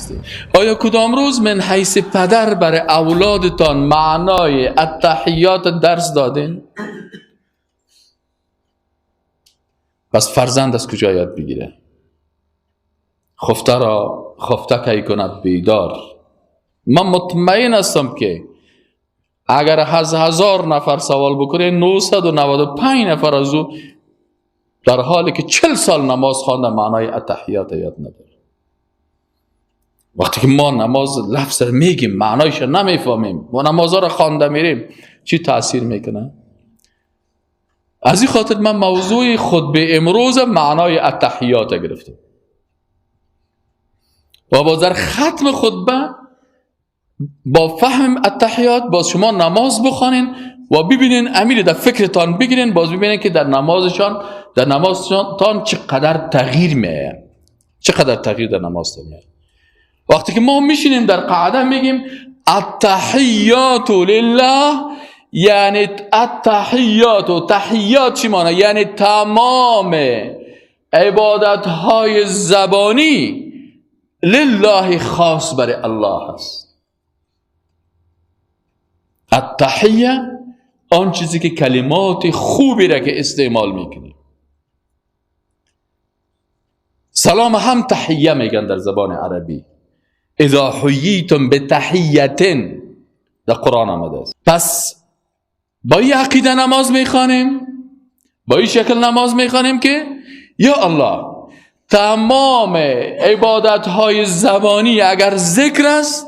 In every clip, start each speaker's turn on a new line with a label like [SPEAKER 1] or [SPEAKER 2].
[SPEAKER 1] هستیم. آیا کدام روز من حیث پدر برای اولادتان معنای التحیات درس دادین؟ پس فرزند از کجا یاد بگیره؟ خفته را خفته کی کند بیدار. من مطمئن هستم که اگر از 1000 نفر سوال بکنه، 995 نفر از او در حالی که 40 سال نماز خوانده معنای التحیات یاد نداره. وقتی که ما نماز لفظ رو میگیم معنایش رو نمیفهمیم و نمازها رو خوانده میریم، چی تاثیر میکنه؟ از این خاطر من موضوع خطبه امروز معنای التحیات گرفتم و باز در ختم خطبه با فهم التحیات باز شما نماز بخوانین و ببینین، امیر در فکرتان بگیرین، باز ببینین که در نمازتان چقدر تغییر میه، چقدر تغییر در نمازتان میه. وقتی که ما میشینیم در قاعده میگیم التحیات لله، یعنی التحیات و تحیات چی معنی؟ یعنی تمام عبادت های زبانی لله خاص برای الله است. التحیه آن چیزی که کلمات خوبی را که استعمال میکنیم. سلام هم تحیه میگن در زبان عربی. اذا حییتم بتحیتن در قرآن آمده است. پس با این عقیده نماز میخوانیم، با این شکل نماز میخوانیم که یا الله تمام عبادت های زبانی اگر ذکر است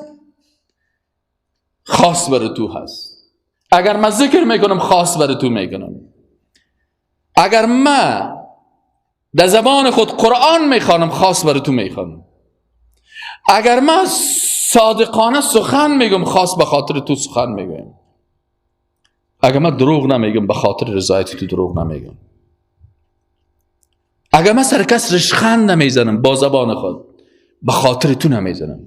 [SPEAKER 1] خاص بر تو هست. اگر من ذکر میکنم خاص بر تو میکنم. اگر من در زبان خود قرآن میخوانم خاص بر تو میخوانم. اگر من صادقانه سخن میگم خاص به خاطر تو سخن میگم. اگر من دروغ نمیگم به خاطر رضایت تو دروغ نمیگم. اگر من سر کس رشخند نمیزنم با زبان خود به خاطر تو نمیزنم.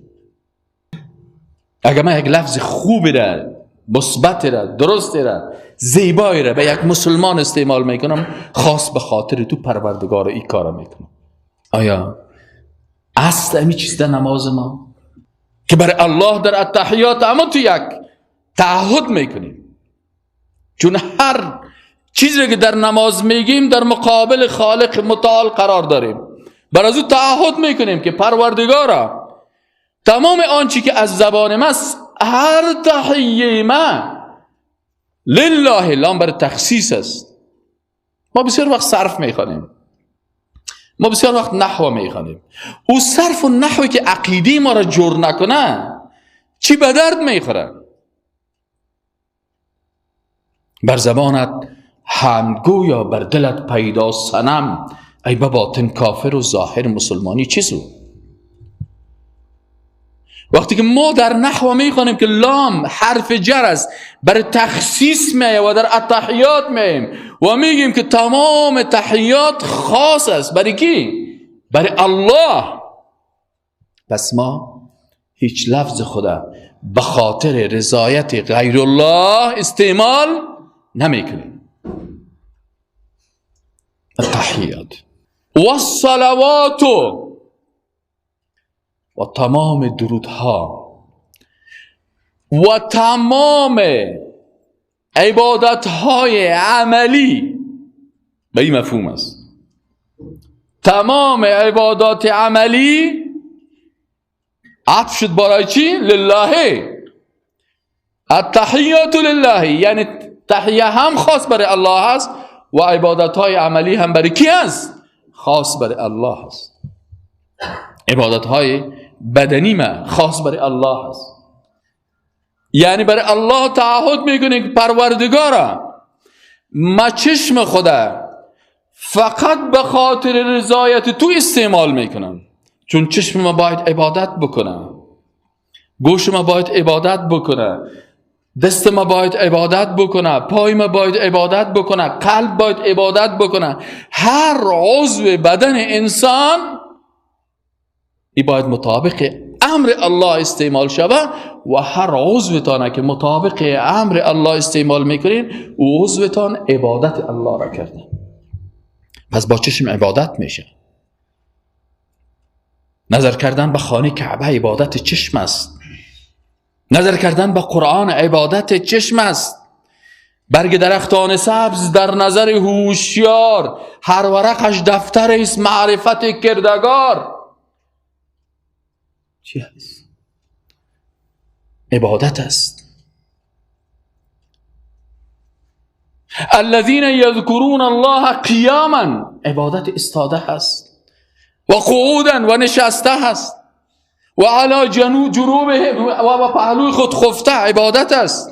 [SPEAKER 1] اگر من یک لفظ خوبی را، مثبت را، درست را، زیبایی را به یک مسلمان استعمال میکنم خاص به خاطر تو پروردگار این کار میکنم. آیا اصل امی چیز در نماز ما که برای الله در التحیات اما تو یک تعهد میکنیم، چون هر چیزی که در نماز میگیم در مقابل خالق متعال قرار داریم، بر از او تعهد میکنیم که پروردگارا تمام آنچه که از زبان ماست، هر تحیه ما لله، لام بر تخصیص است. ما بسیار وقت صرف میخوانیم، ما بسیار وقت نحو میخوانیم. او صرف و نحوی که عقیده ما را جور نکنه چی به درد میخوره؟ بر زبانت حمدگو یا بر دلت پیدا صنم، ای به باطن کافر و ظاهر مسلمانی چی سو؟ وقتی که ما در نحو میخوانیم که لام حرف جر است برای تخصیص میه و در التحیات میایم و میگیم که تمام تحیات خاص است برای کی؟ برای الله. پس ما هیچ لفظ خدا به خاطر رضایت غیر الله استعمال نمیکنیم. التحیات و الصلوات و تمام درودها و تمام عبادتهای عملی به این مفهوم است. تمام عبادات عملی عطف شد برای چی؟ لله. التحیات لله، یعنی تحیه هم خاص برای الله است و عبادتهای عملی هم برای کی است؟ خاص برای الله است. عبادتهای بدنی ما خاص برای الله است. یعنی برای الله تعهد میکنه که پروردگارا ما چشم خدا فقط به خاطر رضایت تو استعمال میکنم، چون چشم ما باید عبادت بکنه، گوش ما باید عبادت بکنه، دست ما باید عبادت بکنه، پای ما باید عبادت بکنه، قلب باید عبادت بکنه. هر عضو بدن انسان ای باید مطابق امر الله استعمال شود و هر عضوتان که مطابق امر الله استعمال میکنین او عضوتان عبادت الله را کرده. پس با چشم عبادت میشه، نظر کردن به خانه کعبه عبادت چشم است. نظر کردن به قرآن عبادت چشم است. برگ درختان سبز در نظر هوشیار، هر ورقش دفتر است معرفت کردگار. چی هست؟ عبادت است. الذين يذكرون الله قیاما، عبادت استاده هست و قعودا و نشسته هست و علی جنوبهم و پهلوی خود خفته، عبادت است.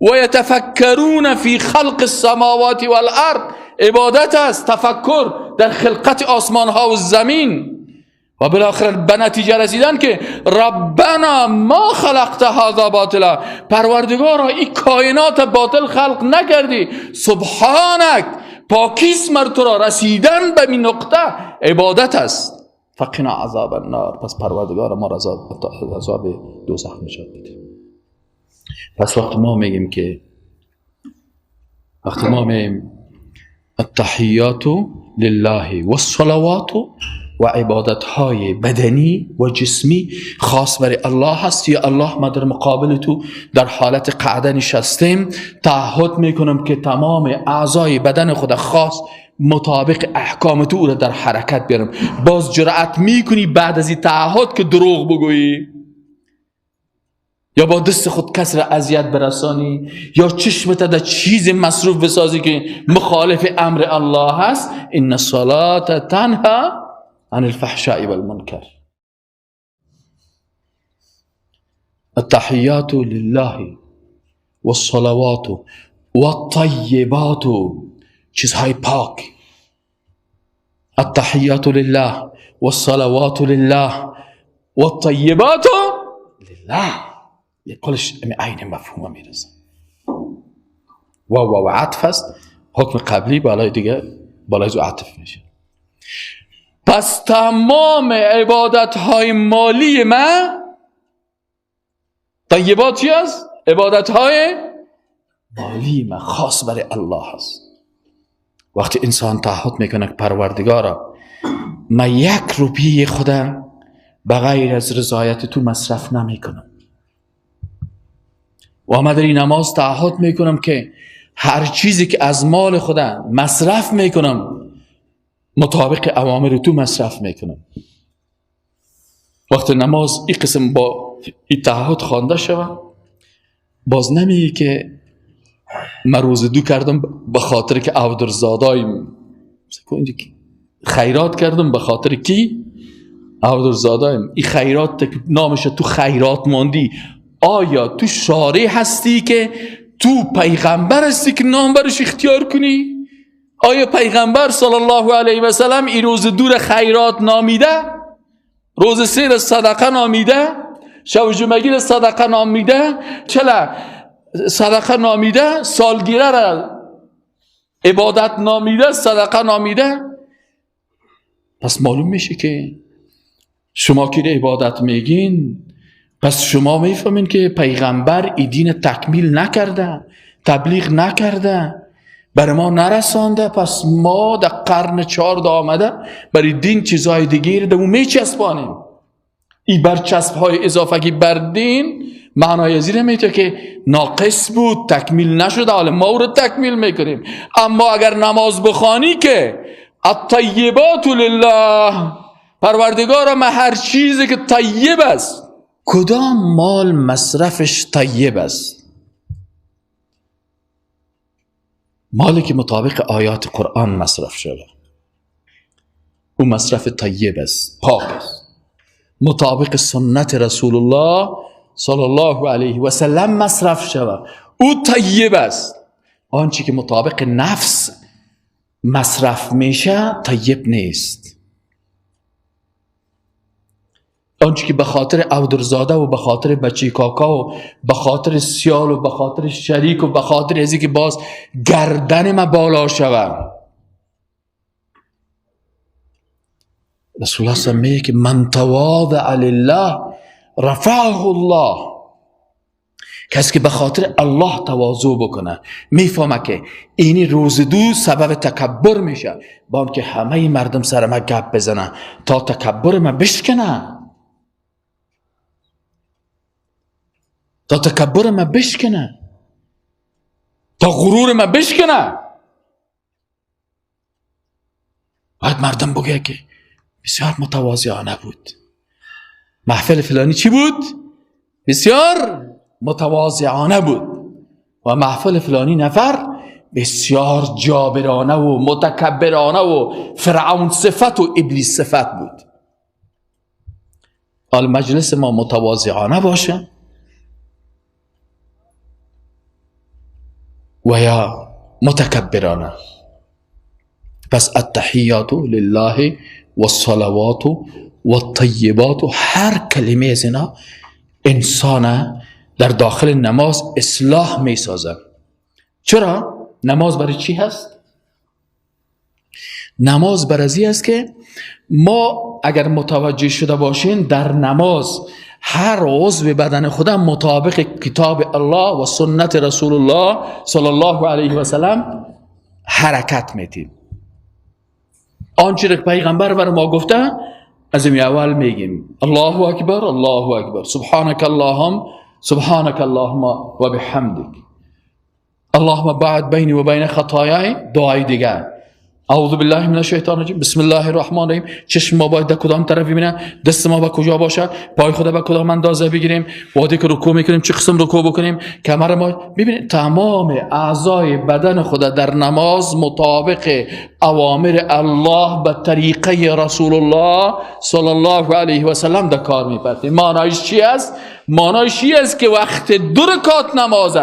[SPEAKER 1] و یتفکرون فی خلق السماوات والارض، عبادت است. تفکر در خلقت آسمان ها و زمین و بالاخره به نتیجه رسیدن که ربنا ما خلقت هذا باطلا، پروردگارا این کائنات باطل خلق نکردی، سبحانک، پاکیس مر تو را. رسیدن به این نقطه عبادت است. فقنا عذاب النار، پس پروردگار ما را عذاب دوزخ نجات بده. پس وقت ما میگیم که وقتی ما میگیم التحیات لله والصلوات و عبادت های بدنی و جسمی خاص برای الله هست، یا الله ما در مقابل تو در حالت قعده نشستیم، تعهد میکنم که تمام اعضای بدن خود خاص مطابق احکام تو او را در حرکت بیارم. باز جرأت میکنی بعد از این تعهد که دروغ بگویی یا با دست خود کس را اذیت برسانی یا چشمت در چیز مصروف بسازی که مخالف امر الله هست؟ ان الصلاة تنها عن الفحشاء والمنکر. التحیات لله والصلوات والطیبات، چیزهای پاک. التحیات لله والصلوات لله والطیبات لله، کلش عین مفهوم میرسه. و و عطف است، حکم قبلی بالای دیگه بالای زو عطف میشه. پس تمام عبادت های مالی من طیبات چی است؟ عبادت های مالی من خاص برای الله است. وقتی انسان تعهد میکنه که پروردگارا من یک روپیه خودم بغیر از رضایت تو مصرف نمیکنم و من در این نماز تعهد میکنم که هر چیزی که از مال خودم مصرف میکنم مطابق اوامر تو مصرف میکنم. وقتی نماز این قسم با این تعهد خوانده شود، باز نمیگه که من روز دو کردم به خاطر که اودرزادایم خیرات کردم، به خاطر کی اودرزادایم. این خیرات که نامش تو خیرات ماندی، آیا تو شارع هستی که تو پیغمبر هستی که نام برش اختیار کنی؟ آیا پیغمبر صلی الله علیه و سلم این روز دور خیرات نامیده؟ روز سیر صدقه نامیده؟ شب جمعگیر صدقه نامیده؟ چلا صدقه نامیده؟ سالگیره را عبادت نامیده؟ صدقه نامیده؟ پس معلوم میشه که شما که عبادت میگین، پس شما میفهمین که پیغمبر ای دین تکمیل نکرده، تبلیغ نکرده، بر ما نرسانده. پس ما در قرن 4 آمده برای دین چیزهای دیگه رو میچسبانیم. این برچسب های اضافگی بر دین معنای زیر میته که ناقص بود، تکمیل نشده، حالا ما او رو تکمیل میکنیم. اما اگر نماز بخوانی که الطیبات لله، پروردگارا ما هر چیزی که طیب است، کدام مال مصرفش طیب است؟ مالی که مطابق آیات قرآن مصرف شده او مصرف طیب است، پاک است. مطابق سنت رسول الله صلی الله علیه و سلم مصرف شود او طیب است. آنچه که مطابق نفس مصرف میشه طیب نیست. آنچه که به خاطر اودرزاده و به خاطر بچه کاکا و به خاطر سیال و به خاطر شریک و به خاطر ازی که باز گردن ما بالا شود، رسول الله صلی الله علیه و آله میگه که من تواضع لله رفعه الله. کسی که به خاطر الله تواضع بکنه میفهمه که اینی روز دو سبب تکبر میشه، با که همه مردم سر ما گپ بزنه تا تکبر ما بشکنه، تا تکبر ما بشکنه، تا غرور ما بشکنه. باید مردم بگه که بسیار متواضعانه بود، محفل فلانی چی بود؟ بسیار متواضعانه بود، و محفل فلانی نفر بسیار جابرانه و متکبرانه و فرعون صفت و ابلیس صفت بود. حال مجلس ما متواضعانه باشه و یا متکبرانه. پس التحیات لله والصلوات والطیبات، هر کلمه از اینا انسان در داخل نماز اصلاح می سازه. چرا؟ نماز برای چی هست؟ نماز برای است که ما اگر متوجه شده باشین در نماز هر عضو بدن خودم مطابق کتاب الله و سنت رسول الله صلی الله علیه و سلم حرکت میتیم. آنچه که پیغمبر بر ما گفته از این اول میگیم الله اکبر، الله اکبر، سبحانك اللهم، سبحانك اللهم و بحمدک، اللهم بعد بینی و بین خطایای. دعای دیگر، اعوذ بالله من الشیطان الرجیم، بسم الله الرحمن الرحیم. چشم ما باید در کدام طرف ببینه، دست ما به کجا باشه، پای خود به کدام اندازه بگیریم، وقتی که رکوع میکنیم چه قسم رکوع بکنیم، کمر ما. ببینید تمام اعضای بدن خود در نماز مطابق اوامر الله به طریقه رسول الله صلی الله علیه و سلم در کار میپرتیم. معنایش چی است؟ معنایش چی است که وقت دو رکعت نماز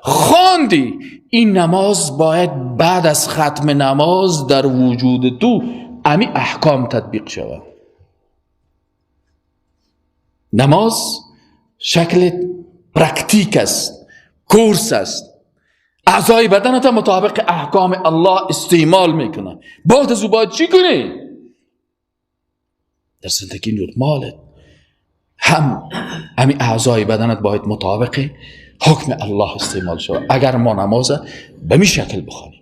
[SPEAKER 1] خواندی، این نماز باید بعد از ختم نماز در وجود تو امی احکام تطبیق شود. نماز شکل پرکتیک است، کورس است. اعضای بدنت مطابق احکام الله استعمال میکنه. بعد از او باید چی کنی؟ در زندگی نرمالت هم امی اعضای بدنت باید مطابق حکم الله استعمال شود. اگر ما نماز به می شکل بخوانیم،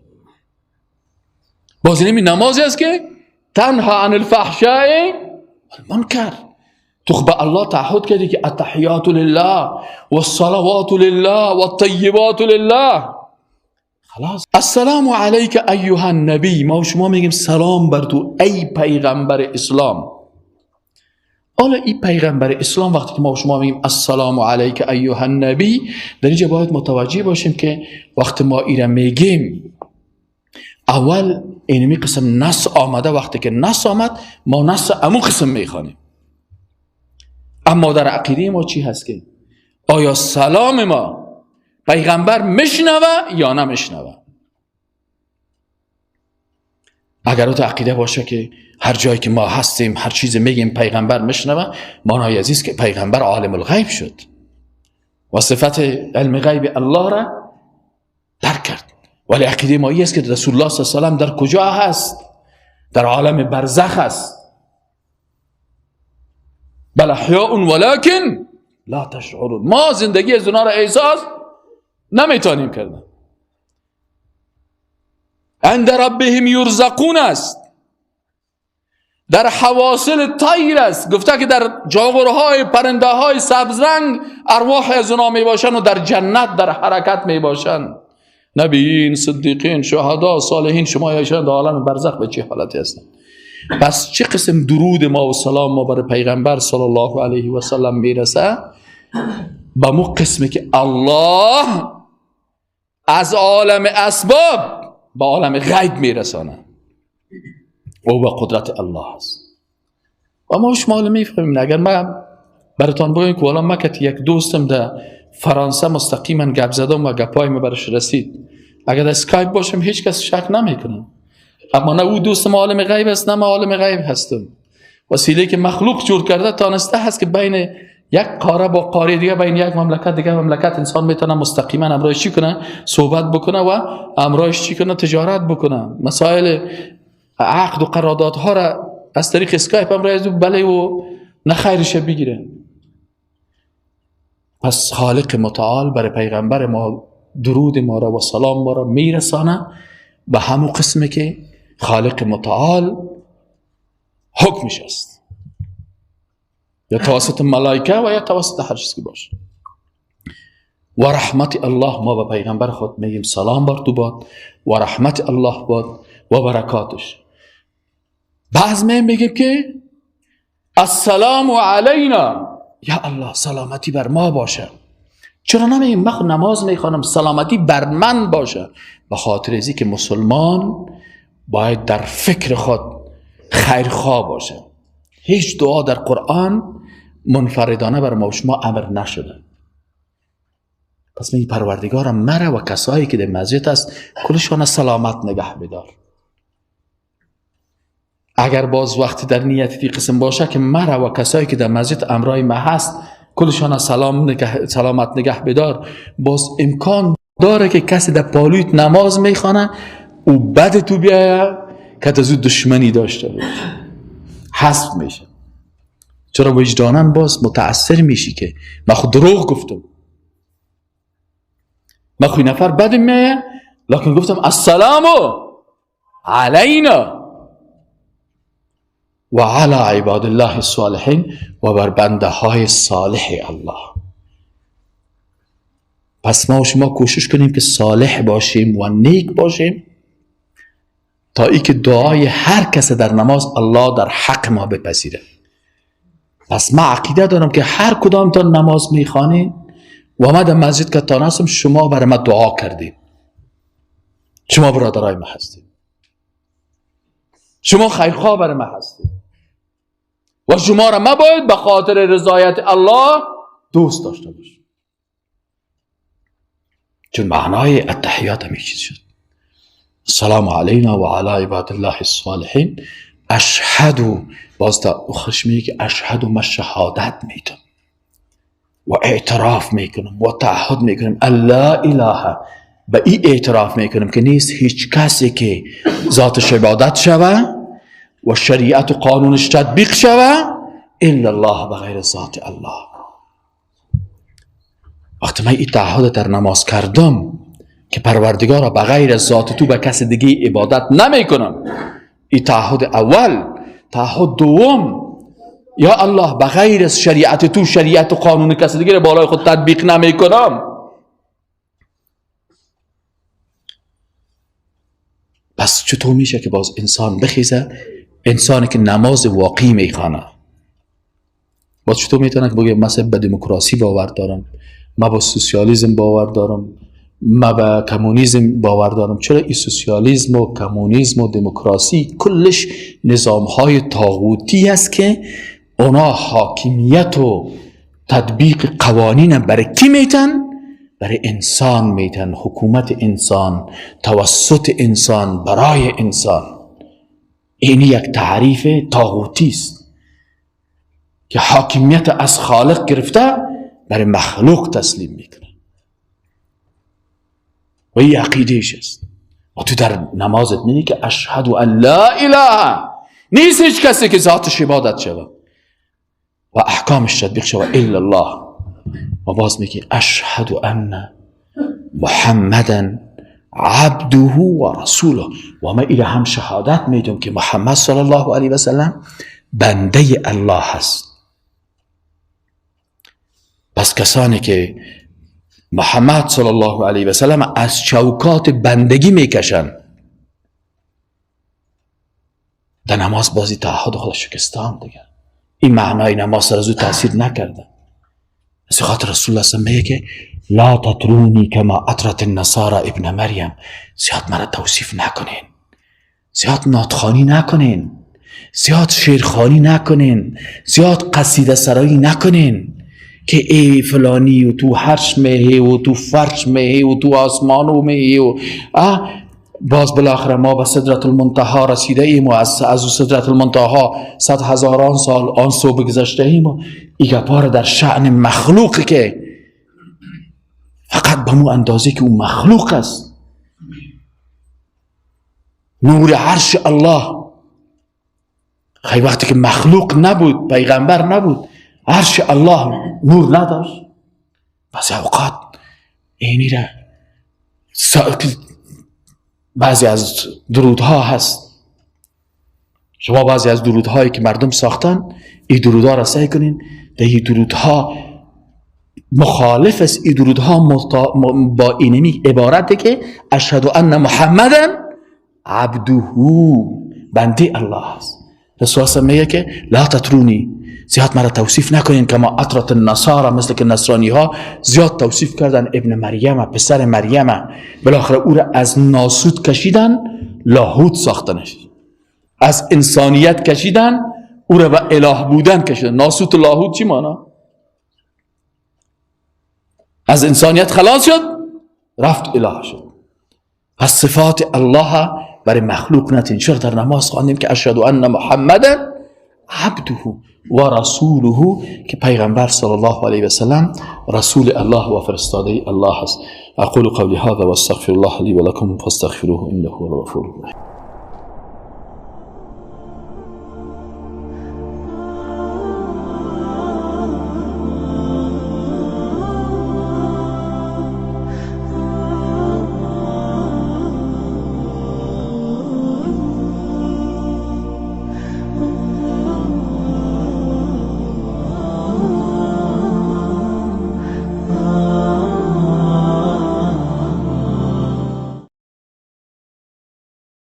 [SPEAKER 1] باز این نمازی است که تنها عن الفحشاء والمنکر. تو به الله تعهد کردی که التحیات لله والصلوات لله والطیبات لله. خلاص. السلام علیک ایها النبی، ما شما میگیم سلام بر تو ای پیغمبر اسلام. حالا این پیغمبر اسلام وقتی که ما شما میگیم السلام علیک ایها النبی، در اینجا باید متوجه باشیم که وقتی ما ایره میگیم اول اینمی قسم نص آمده. وقتی که نص آمد ما نص امو قسم میخوانیم. اما در عقیده ما چی هست که آیا سلام ما پیغمبر میشنوه یا نمیشنوه؟ اگر تو عقیده باشه که هر جایی که ما هستیم هر چیز میگیم پیغمبر میشنوه، معنای عزیز که پیغمبر عالم الغیب شد و صفت علم غیب الله را درک کرد. ولی عقیده ما است که رسول الله صلی الله علیه و سلم در کجا هست؟ در عالم برزخ است. بل احیاء ولکن لا تشعرون. ما زندگی از اونها را احساس نمیتونیم کردن. عند ربهم یرزقون است، در حواصل طیر است. گفته که در جاغورهای پرنده های سبز رنگ ارواح از اونا می باشن و در جنت در حرکت می باشن. نبیین، صدیقین، شهدا، صالحین، شما یاشن در عالم برزخ به چه حالتی هستن؟ پس چه قسم درود ما و سلام ما برای پیغمبر صلی الله علیه و سلم میرسه؟ به مو قسمی که الله از عالم اسباب به عالم غیب میرسانه. او با قدرت الله است. و ما شما میفهمیم. اگر من براتان بگم که والا ما که یک دوستم در فرانسه مستقیما گپ زدم و گپای ما برش رسید، اگر در اسکایپ باشم هیچ کس شک نمیکنه. اما نه او دوست ما عالم غیب است، نه ما عالم غیب هستم. وسیله که مخلوق جور کرده تانسته هست که بین یک قاره با قاره دیگه، بین یک مملکت دیگه مملکت، انسان میتونه مستقیما امرایش چی کنه؟ صحبت بکنه و امرایش چی کنه؟ تجارت بکنه. مسائل عقد و قراردادها را از طریق اسکایپ امرای از بله و نه خیرش بگیره. پس خالق متعال برای پیغمبر ما درود ما را و سلام ما را میرسانه به همون قسمی که خالق متعال حکمش است، یا توسط ملائکه و یا توسط هر چیز که باشه. و رحمت الله، ما به پیغمبر خود میگیم سلام بر تو باد و رحمت الله باد و برکاتش. بعض میگیم که السلام علینا، یا الله سلامتی بر ما باشه. چرا نمیگیم من نماز میخوانم سلامتی بر من باشه؟ به خاطر ازی که مسلمان باید در فکر خود خیرخواه باشه. هیچ دعا در قرآن منفردانه بر ما و شما امر نشده. پس میگه پروردگارم مرا و کسایی که در مسجد است کلشان سلامت نگه بدار. اگر باز وقتی در نیت دی قسم باشه که مرا و کسایی که در مسجد امرای ما هست کلشان سلامت نگه بدار، باز امکان داره که کسی در پالویت نماز میخوانه او بد تو بیایه که از او دشمنی داشته باشه، حذف میشه. چرا وجدانن باز متاثر میشی که من خود دروغ گفتم، من خود نفر بد میایه لکن گفتم السلام علینا و علی عباد الله الصالحین، و بر بنده های صالح الله. پس ما و شما کوشش کنیم که صالح باشیم و نیک باشیم تا ای که دعای هر کس در نماز الله در حق ما بپذیره. پس ما عقیده دارم که هر کدام تا نماز میخوانید و ما در مسجد که تا نستم شما برای ما دعا کردید، شما برادرای ما هستید، شما خیرخواه برای ما هستید و شما را ما باید به خاطر رضایت الله دوست داشته باشیم. چون معنای التحیات هم چیز شد، السلام علینا و علی عباد الله الصالحین. اشهد، باز تا خشمی که اشهد ما شهادت میتم و اعتراف میکنم و تعهد میکنم الله اله، به این اعتراف میکنم که نیست هیچ کسی که ذاتش عبادت شوه و شریعت و قانونش تطبیق شوه الا الله، بغیر ذات الله. وقتی من این تعهد در نماز کردم که پروردگارا بغیر ذات تو به کس دیگه عبادت نمی کنم، این تعهد اول. تعهد دوم، یا الله بغیر از شریعت تو شریعت و قانون کس دیگه بالای خود تطبیق نمی کنم. پس چطور میشه که باز انسان بخیزه، انسانی که نماز واقعی میخوانه باز چطور میتونه که بگه مثلا به دموکراسی باور دارم، من با سوسیالیسم باور دارم، من به کمونیسم باور دارم؟ چرا این سوسیالیسم و کمونیسم و دموکراسی کلش نظام‌های طاغوتی است که اونا حاکمیت و تطبیق قوانین برای کی میتن؟ برای انسان میتن. حکومت انسان توسط انسان برای انسان. این یک تعریف طاغوتی است که حاکمیت از خالق گرفته برای مخلوق تسلیم میکنه و این عقیدهش است. و تو در نمازت میگی که اشهد ان لا اله، نیست هیچ کسی که ذاتش عبادت شود و احکامش تطبیق شود الا الله. و باز میگی اشهد ان محمدا عبده و رسوله، و ما ایره هم شهادت میدم که محمد صلی الله علیه و سلم بنده الله هست. پس کسانی که محمد صلی الله علیه و سلم از چوکات بندگی میکشن در نماز بازی تعهد خود شکستان دیگه. این معنای نماز سر از او تاثیر نکرده. از خاطر رسول الله میگه که لا تطرونی کما اطرت النصارى ابن مریم، زیاد مرا توصیف نکنین، زیاد ناتخوانی نکنین، زیاد شعرخوانی نکنین، زیاد قصیده سرایی نکنین که ای فلانی و تو هرش میهی و تو فرش میهی و تو آسمان و میهی و باز بالاخره ما به سدرت المنتها رسیده ایم و از سدرت المنتها 100,000 سال آن صبح گذشته ایم و ای گپا را در شأن مخلوقی که فقط به مو اندازه که او مخلوق است، نور عرش الله، خیلی وقتی که مخلوق نبود، پیغمبر نبود، عرش الله نور نداشت. بعضی اوقات اینی را بعضی از درودها هست، شما بعضی از درودهایی که مردم ساختن، این درودها را سعی کنین در این درودها مخالف است، این درودها با اینمی عبارته که اشهد ان محمدا عبده، بنده الله است. رسول الله میگه که لا تترونی، زیاد مرا توصیف نکنین، کما اطرت النصارى، مثل که نصرانی ها زیاد توصیف کردن ابن مریم، پسر مریم، بالاخره او را از ناسوت کشیدن، لاهوت ساختنش، از انسانیت کشیدن، او را به اله بودن کشیدن. ناسوت و لاهوت چی مانا؟ از انسانیت خلاص شد، رفت اله شد. پس صفات الله برای مخلوق نتین. چرا در نماز خواندیم که اشهد ان محمدا عبده و رسوله، که پیغمبر صلی الله علیه و سلم رسول الله و فرستاده الله است. اقول قولی هذا واستغفر الله لی و لکم فاستغفروه انه هو الغفور الرحیم.